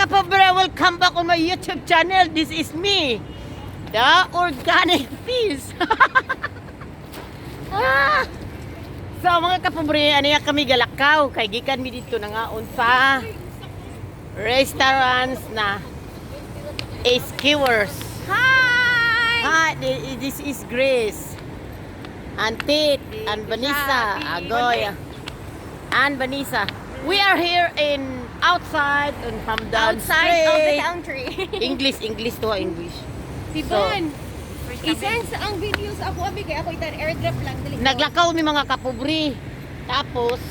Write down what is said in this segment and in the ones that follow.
kapobre, welcome back on my YouTube channel. This is me, the Organic Peace. So mga kapobre, ano yan kami galakaw. Kay gikan mi dito na nga sa restaurants na Skewers. Hi! This is Grace. And Tit, and Vanessa, Agoy, and Vanessa. We are here in outside in Hamdan Outside of the Street. country. English to English. Tibon, i-send sa ang videos ako, abi kay ako itan airdrop lang dali. Naglakaw mi mga kapubri. Tapos,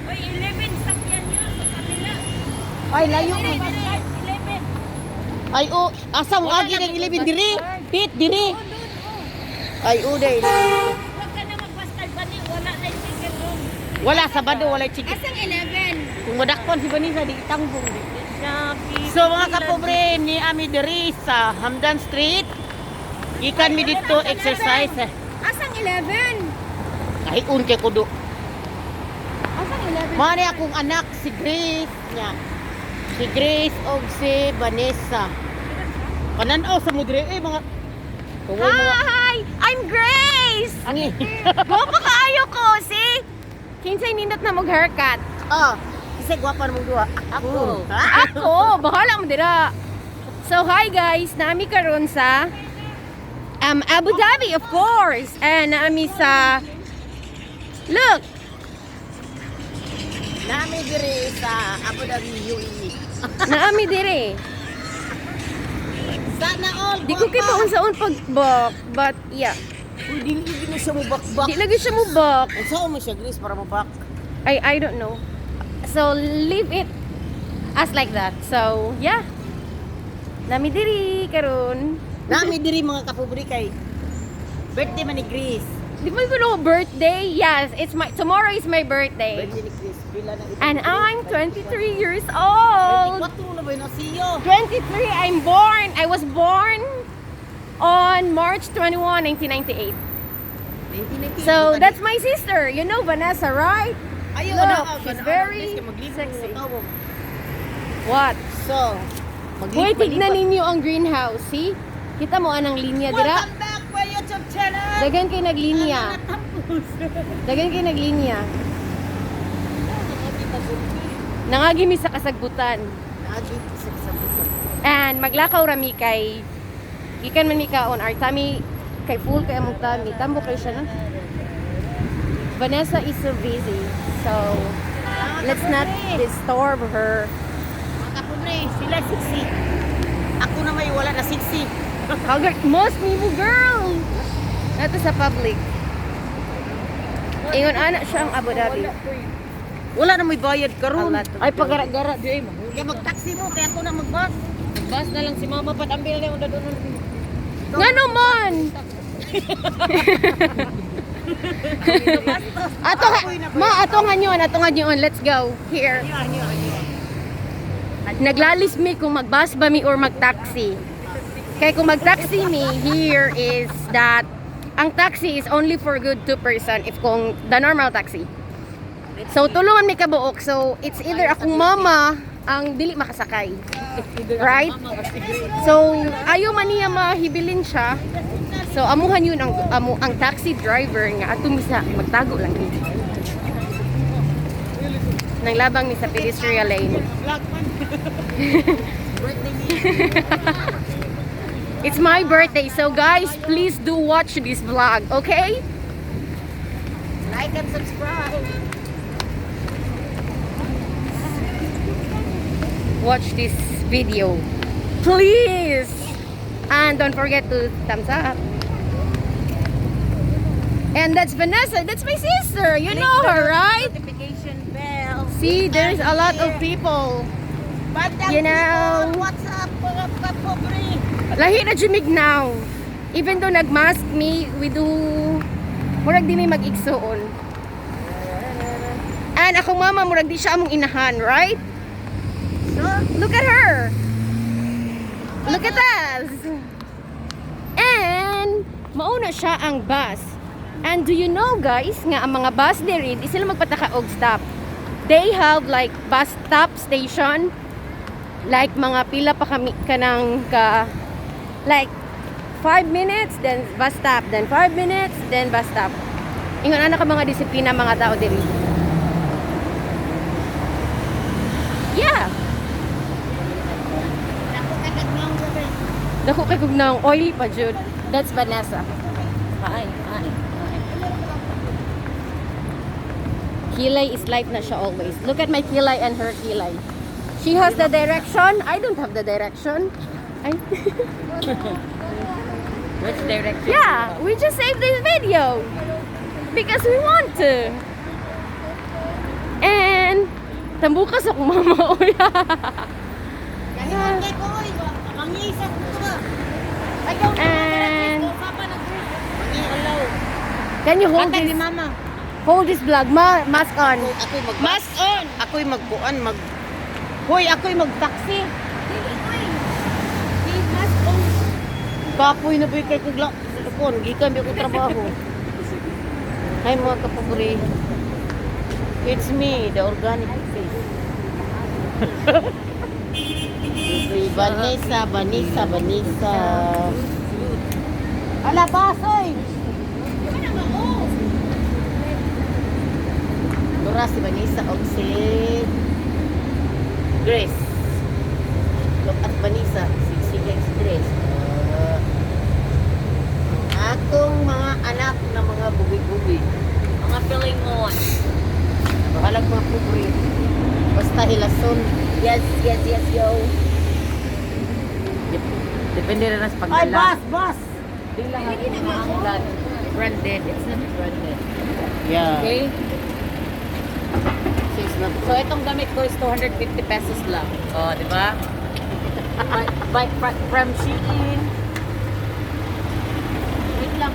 Oy, 11 sakyan yun sa kabila. ay layo mo. 11. Ay asa mo agi ng 11 diri? Tit diri. Ay uday. Huwag ka na magbastard ba ni wala na yung ticket room. Wala Sabado, wala chicken. Asang 11? Kung madakpon si Vanessa di tangbong. So mga kapobre, ni ami diri sa Hamdan Street. Ikan mi dito exercise. Asang 11? Ay kay kudo. Asang 11? Mani akong anak si Grace nya. Si Grace og si Vanessa. Kanan-aw sa mudre mga Tungoy mga Hi! I'm Grace! Ani. Gwapa kaayo ko, see? Kinsay nindot na mag-haircut. Kasi gwapa namong duha. Ako. Ako, bahala mo dira. So hi guys, naami karon sa Abu Dhabi of course. And naami sa look, Nami diri sa Abu Dhabi UAE. naami dire. Sana all. Di ko kita unsaon pagbak, but yeah. Uy, di na siya mo bakbak. Di lagi siya mo bak. Saan mo siya, Grace, para mabak? I don't know. So leave it as like that. So yeah. Nami diri karon. Nami diri mga kapubri kay birthday man ni Grace. Di ba ko birthday? Yes, it's my tomorrow is my birthday. Birthday ni Grace. Pila na ito. And I'm 23 years old. 24 na ba yun ang siyo? 23, I was born on March 21, 1998. 1998. So that's my sister. You know Vanessa, right? Ayaw Look, na. she's very sexy. What? So, Hoy, tignan ninyo ang greenhouse. See? Kita mo anang linya dira? Welcome back to my YouTube channel. Dagan kay naglinya. Dagan kay naglinya. Nangagimi sa kasagbutan. And maglakaw rami kay ikan man mi kaon our tummy kay full kay among tummy. Tambo kay siya na. Vanessa is so busy. So let's not disturb her. Mga kapubri, sila siksi. Ako na may wala na siksi. Haggard, most mo girl. Nato sa public. Ingon ana siya ang Abu Dhabi. Wala na may bayad karon. Ay pagara-gara di ay Kaya mag-taxi mo, kaya ako na mag-bus. bus na lang si mama pat ambil na yung doon. Nga naman. Ato nga yun. Let's go. Here. Naglalis mi kung magbus ba mi or magtaxi. Kaya kung magtaxi mi, here is that ang taxi is only for good 2 person if kung the normal taxi. So tulungan mi kabuok. So it's either akong mama ang dili makasakay. Right? So ayo man niya mahibilin siya. So amuhan yun ang taxi driver nga ato misa magtago lang ni. Nang labang ni sa pedestrian lane. It's my birthday, so guys, please do watch this vlog, okay? Like and subscribe. Watch this video, please, and don't forget to thumbs up. And that's Vanessa, that's my sister, you know her, right? Notification bell. See, there's a lot of people. You know. What's up, mga kapubri? Lahi na jimig now. Even though nagmask me, we do murag di may mag-igsoon. And akong mama murag di siya among inahan, right? So, Look at her. Look at us. And mauna siya ang bus. And do you know guys nga ang mga bus diri di sila magpataka og stop. They have like bus stop station Like mga pila pa kami kanang ka like 5 minutes then bus stop, then 5 minutes then bus stop. Ingon ana ka mga disiplina mga tao diri. Yeah. Dako kay kog nang oily pa jud. That's Vanessa. Hi. Kilay is life na siya always. Look at my kilay and her kilay. She has the direction. I don't have the direction. Which direction? Yeah, we just saved this video because we want to. And tambukas ako mama oy. And can you hold this? Mama. Hold this vlog. Mask on. Mask on. Ako'y magkuan, Hoy, ako'y mag-taxi. Mask on. Kapoy na boy kay kugla. Kon, gikan bi ko trabaho. Hi mga kapabri. It's me, the organic face. Vanessa. Ala, basoy! Dura si Vanessa o si Grace. Look at Vanessa. Si Grace. Akong mga anak na mga bubi-bubi. Mga pilingon. Bahalag mga pubri. Basta hilason. Yes, yo. Depende na sa pagdala. Ay, bus! Di lang ako mga branded. It's not branded. Yeah. Okay? So, itong gamit ko is 250 pesos lang. Oh, di ba? By from Shein. Wait lang.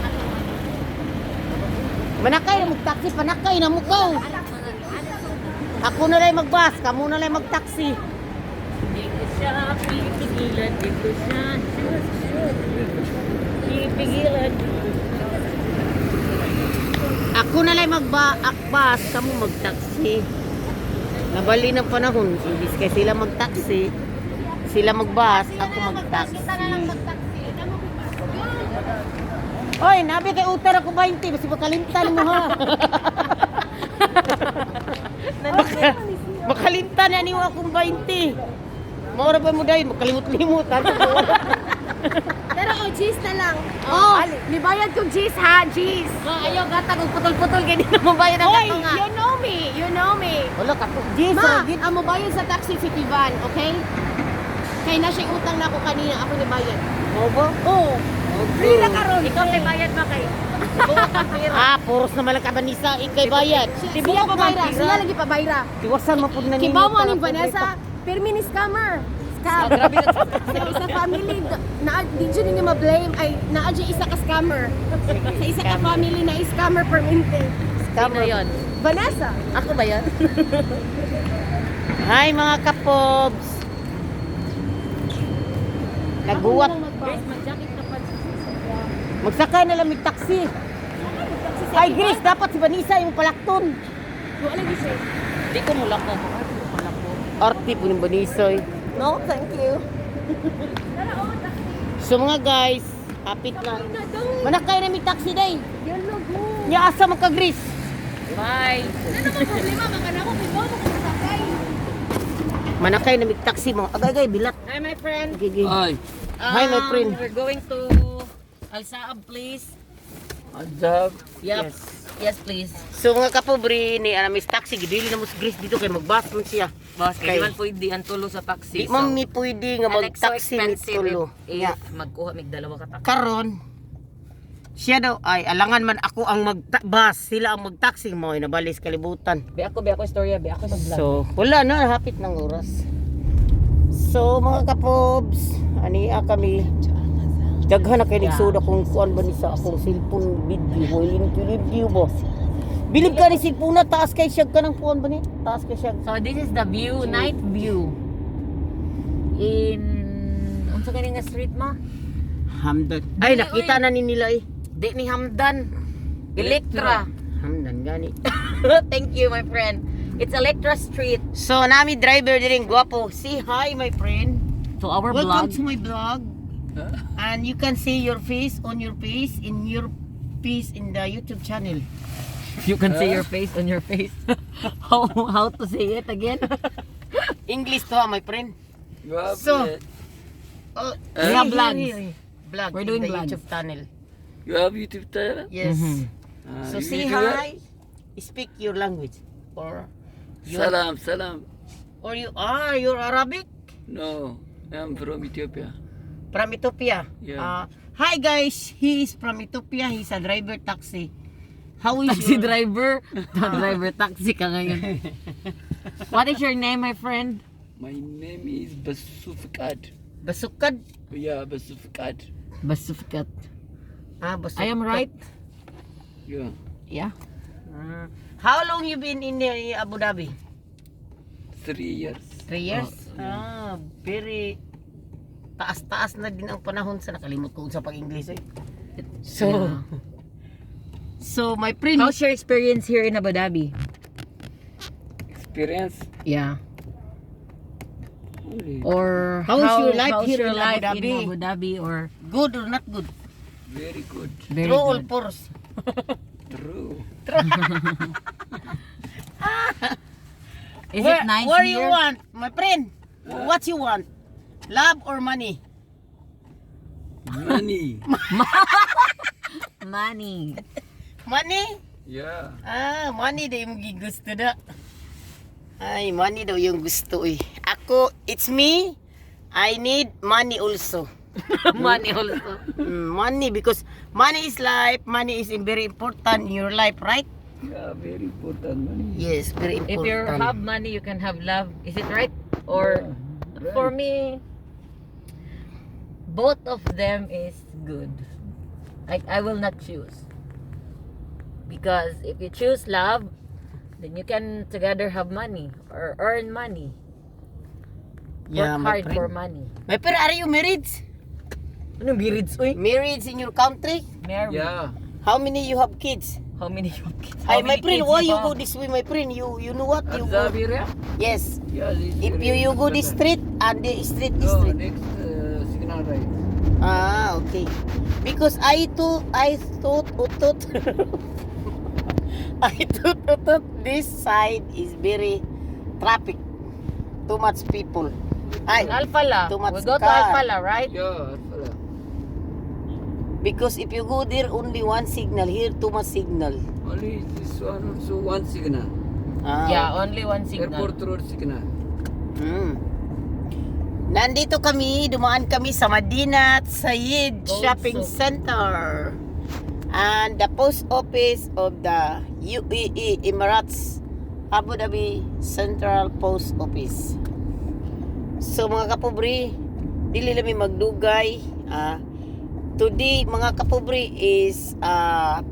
Manakay na mag-taxi. Panakay na mo ko. Ako na lang mag-bus. Kamu na lang mag-taxi. Di ko siya pipigilan. Di ko siya pipigilan. Ako na lang mag-bus. Kamu mag-taxi. Nabali ng panahon. Imbis kaya sila mag-taxi. Sila mag-bus. Ako mag-taxi. Oy, nabi kay utar ako 20. Basi makalimtan mo ha. Makalimtan na niyo akong 20. Maura ba mo dahil? Makalimut-limut. Pero cheese na lang. Oh, nibayad kong cheese ha, cheese. Ayaw gata kung putol-putol kaya di na mabayad ang Hoy, gato nga. you know me. Wala ka po. Cheese. Ma, ang mabayad sa taxi si Tivan, okay? Kaya na siya utang na ako kanina, ako nibayad. Oo ba? Oo. Free na karon. Ikaw kay bayad ba kay? Puros naman lang ka Vanessa, ikay bayad. Siya pa bayra, siya lagi pa bayra. Iwasan mo po na ninyo. Kibaw mo ni Vanessa, permi ni scammer. Scam. Sa family, di dyan ninyo ma-blame, ay naa dyan isa ka scammer. Sa isa ka family na scammer permente. Sino yun? Vanessa. Ako ba yan? Hi mga kapobs. Naguwat. Magsakay na lang may taxi. Ay Grace, dapat si Vanessa yung palakton. Wala lagi siya. Di ko mula ko. Arti po ng Vanessa. No, thank you. So mga guys, hapit na. Manakay na may taxi day. Nya asa man ka Grace. Bye. Manakay na may taxi mo. Agay-agay bilat. Hi my friend. Gigi. Hi. Hi my friend. We're going to Al-Saab, please. Adab. Yep. Yes, please. So mga kapobri ni Miss Taxi, gidili na mo si Grace dito kay magbus man siya. Boss, Kay- kaya man pwede ang tulo sa taxi. Di man mi pwede nga mag-taxi ni tulo. Yeah. Magkuha mig dalawa ka taxi. Karon siya daw ay alangan man ako ang mag-bus, sila ang mag-taxi mo ay nabalis kalibutan. Be ako istorya, be ako mag-vlog. So wala na hapit ng oras. So mga kapobs, ania kami. Daghan na kay nigsuda kung kuan ba ni sa akong cellphone video, video ba. Bilib ka ni cellphone na taas kay siya ka ng kuan ba ni? Taas kay siya. So this is the view, night view. In unsa gani nga street mo? Hamdan. Ay nakita na ni nila eh. Di ni Hamdan. Electra. Hamdan gani. Thank you my friend. It's Electra Street. So, nami driver din guwapo. Say hi, my friend. So our Welcome vlog. to my vlog. And you can see your face on your face in the YouTube channel. You can see your face on your face. How to say it again? English to my friend. So, oh, We have vlogs. Vlog We're in doing the vlogs. YouTube channel. You have YouTube channel? Yes. Mhm. So you say do that? hi. Speak your language. Or your, Salam. or you're Arabic No, I'm from Ethiopia. from Ethiopia. Yeah. Hi guys, he is from Ethiopia. He's a driver taxi. How is Taxi your driver. Driver taxi ka ngayon. What is your name, my friend? My name is Basufikad. Basukad? Yeah, Basufikad. Basufikat. Basukad. I am right? Yeah. Yeah. How long you been in Abu Dhabi? 3 years. 3 years? Very taas-taas na din ang panahon sa nakalimot ko sa pag-English eh. So, Yeah. so my friend, How's your experience here in Abu Dhabi? Experience? Yeah. Only Or How's your life how's here your in Abu life Dhabi? in Abu Dhabi or good or not good? very good. very True or good? false? True. Is it nice where here? you want, my friend? What you want? Love or money? Money. Money. Money? Yeah. Money daw yung gusto na. Ay, money daw yung gusto eh. Ako, it's me. I need money also. Money also. Money because money is life. Money is very important in your life, right? Yeah, very important money. Yes, very If important. you have money, you can have love. Is it right? Or Yeah, for right. me, both of them is good. I will not choose. Because if you choose love, then you can together have money or earn money. Yeah, Work my hard friend. for money. My friend, are you married? Anong birids, uy? Married in your country? Married. Yeah. How many you have kids? How many you kids? Ay, How my many friend, kids why you have? go this way, my friend? You know what? You At go. Zaviria? Yes. Yeah, this If very you go this important. street and the street is No, street. next signal right. Okay. Because I thought this side is very traffic. Too much people. Ay, Alphala. Too much We go to car. Alphala, right? Yeah, Alphala. because if you go there only one signal, here too much signal. Only this one also one signal. Yeah, only one signal. Airport road signal. Nandito kami, dumaan kami sa Madinat Sayed Gold Shopping Souk. Center. And the post office of the UAE Emirates Abu Dhabi Central Post Office. So mga kapobre, dili lami magdugay. Today mga kapobre is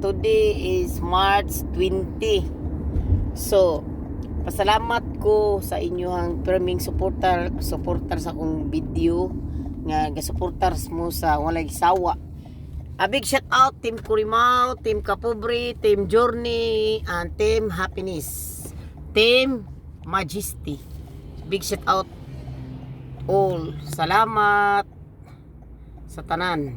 today is March 20. So pasalamat ko sa inyong perming supporter sa akong video nga gasuportar mo sa walay sawa. A big shout out Team Kurimao, Team Kapobre, Team Journey, and Team Happiness, Team Majesty. Big shout out all. Salamat sa tanan.